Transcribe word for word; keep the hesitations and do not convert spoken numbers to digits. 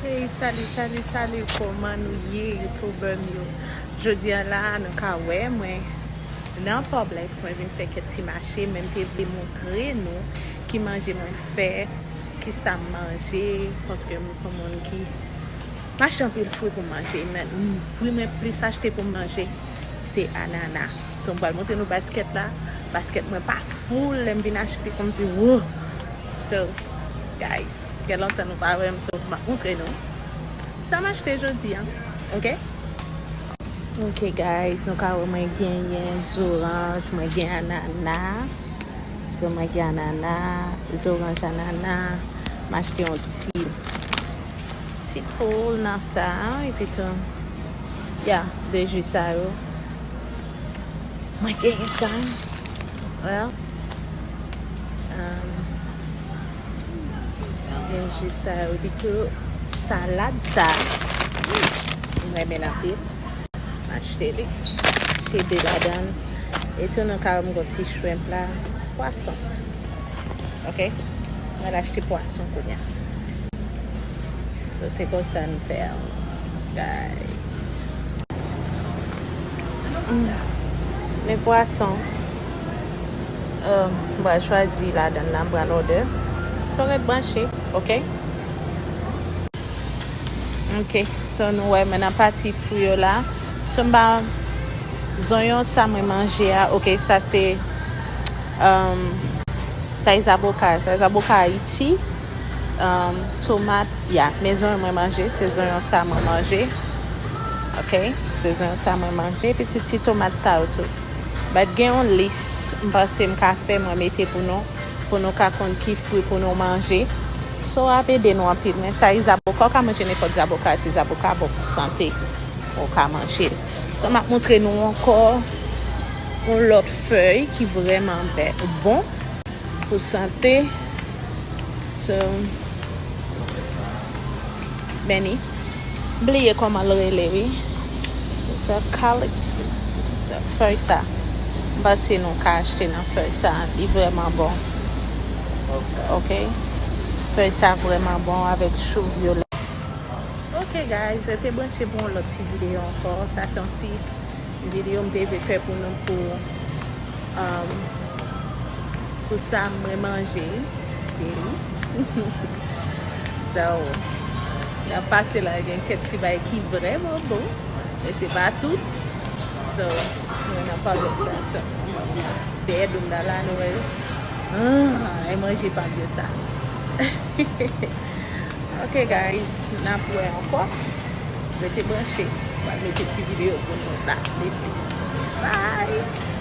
Hey, salut, salut, salut, kòman nou ye, youtubè m yo? Jodi a la, nou ka wè mwen nan Publix, mwen vin fè kèk ti mache, men m te vle montre nou ki manje mwen fè, ki sa m manje, paske m se yon moun ki m achte anpil fwi pou m manje, men fwi mwen plis achte pou m manje, se anana. So, m pral montre nou baskèt la. Baskèt mwen pa full, lè m vin achte kòmsi, wo! So, guys, gen lontan nou pa wè m, so, m ap montre nou sa m achte jodi a, ok? Ok, guys, nou ka wè mwen genyen zoranj, mwen gen anana. So, mwen gen anana, zoranj, anana. M achte yon ti, ti poul nan sa, epi tou, ya, de ji sa yo. Mwen genyen sa. Well, um, gen ji sa yo, epi tou, salad sa. M renmen l anpil. M achte li. Chebe ladan l. E tou nan kare m gon ti shrimp la. Pwason. Ok? Mwen al achte pwason kounye a. So, se konsa n fè l, guys. Mm. Men pwason. Um, m pral chwazi ladan l la, m pral order. So, ret branche, ok? Ok, so nou wè mwen nan pati fwi yo la. So m pa zonyon sa mwen manje a. Ok, sa se, um, sa e zaboka. Sa e zaboka Ayiti. Um, tomat, ya. Men zonyon mwen manje, se zonyon sa mwen manje. Ok, se zonyon sa mwen manje. Epi ti, ti tomat sa yo tou. But gen yon lis m panse m ka fè, mwen mete pou nou, pou nou ka konn ki fwi pou nou manje. So, ap ede nou anpil. Men sa e zaboka, ou ka manje nenpòt zaboka, se zaboka bon pou sante. Ou ka manje l. So, m ap montre nou ankò yon lòt fèy ki vrèman bè-, bon pou sante. So, Benny. M bliye kòman l rele, wi. Sa, calyx. Sa, fèy sa. M panse nou ka achte nan fèy sa. Li vrèman bon. Ok. Fèy sa vrèman bon avèk chou vyolèt. Ok, guys, rete branche pou yon lòt ti videyo ankò. Sa se yon ti videyo m te vle fè pou nou pou, um, pou sa mwen manje. Deli. So, nan pase la, gen kèk ti bagay ki vrèman bon, men se pa tout. So, mwen nan pa sa. So, dèyè do m nan la, nou wè. Ah, e manje pa byen sa. Ok, guys, n ap wè ankò. Rete branche. Mwen mete ti videyo pou nou la. Bye!